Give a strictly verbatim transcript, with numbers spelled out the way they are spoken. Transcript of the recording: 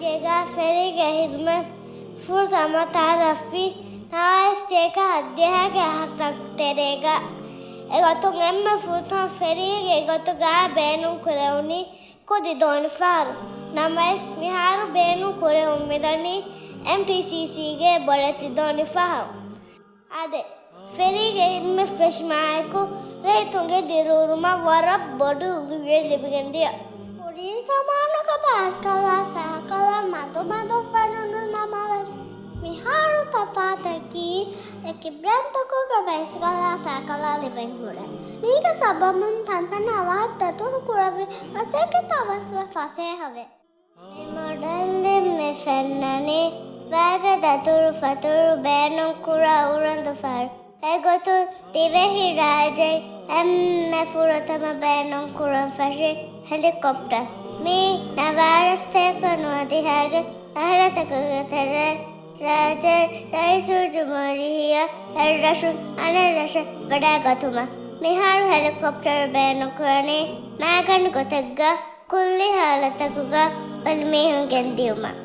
ގޭގާ ފެރީގެ ހިދުމަތް ފުރަތަމަ ތައާރަފްވީ ނަވާރަސަތޭކަ ހަތްދިހައިގެ އަހަރުތަކުގެ ތެރޭގަ. އެގޮތުން އެންމެ ފުރަތަމަ ފެރީގެ ގޮތުގަ ބޭނުން ކުރެވުނީ ކުދި ދޯނިފަހަރު. ނަމަވެސް މިހާރު ބޭނުން ކުރެވުން މިދަނީ އެމްޓީސީސީގެ ބޮޑެތި ދޯނިފަހަރު. އާދެ، ފެރީގެ ހިދުމަތް ފެށުމާއެކު ރައްޔިތުންގެ ދިރިއުޅުމަށް ވަރަށް ބޮޑު ލުޔެއް ލިބިގެން ދިޔަ. ކުރީ ޒަމާނުގަ ބައިސްކަލާ ސައިކަލާ މަދު މަދު ފެނުނު ނަމަވެސް، މިހާރު ތަފާތަކީ އެކި ބްރޭންޑްތަކުގެ ބައިސްކަލާ ސައިކަލާ ލިބެން ހުރޭ. މީގެ ސަބަބުން ތަންތަނަށް ވަރަށް ދަތުރު ކުރެވި މަސައްކަތްތައް ވެސް ފަސޭހަވޭ. މި މޮޑެލްއިން މި ފެންނަނީ ވައިގެ ދަތުރުފަތުރު ބޭނުން ކުރާ އުރަނދުފަހަރު. އެގޮތުން ދިވެހި ރާއްޖެއިން އެންމެ ފުރަތަމަ ބޭނުން ކުރަން ފެށީ ހެލިކޮޕްޓަރ. މީ ނަވާރަސަތޭކަ ނުވަދިހައިގެ އަހަރުތަކުގެ ތެރޭ ރާއްޖޭ ރައީސުލްޖުމްހޫރިއްޔާ އެއްރަށުން އަނެއްރަށަށް ވަޑައިގަތުމަށް. މިހާރު ހެލިކޮޕްޓަރ ބޭނުން ކުރަނީ މައިގަނޑު ގޮތެއްގަ ކުއްލި ހާލަތަކުގަ ބަލި މީހުން ގެންދިއުމަށް.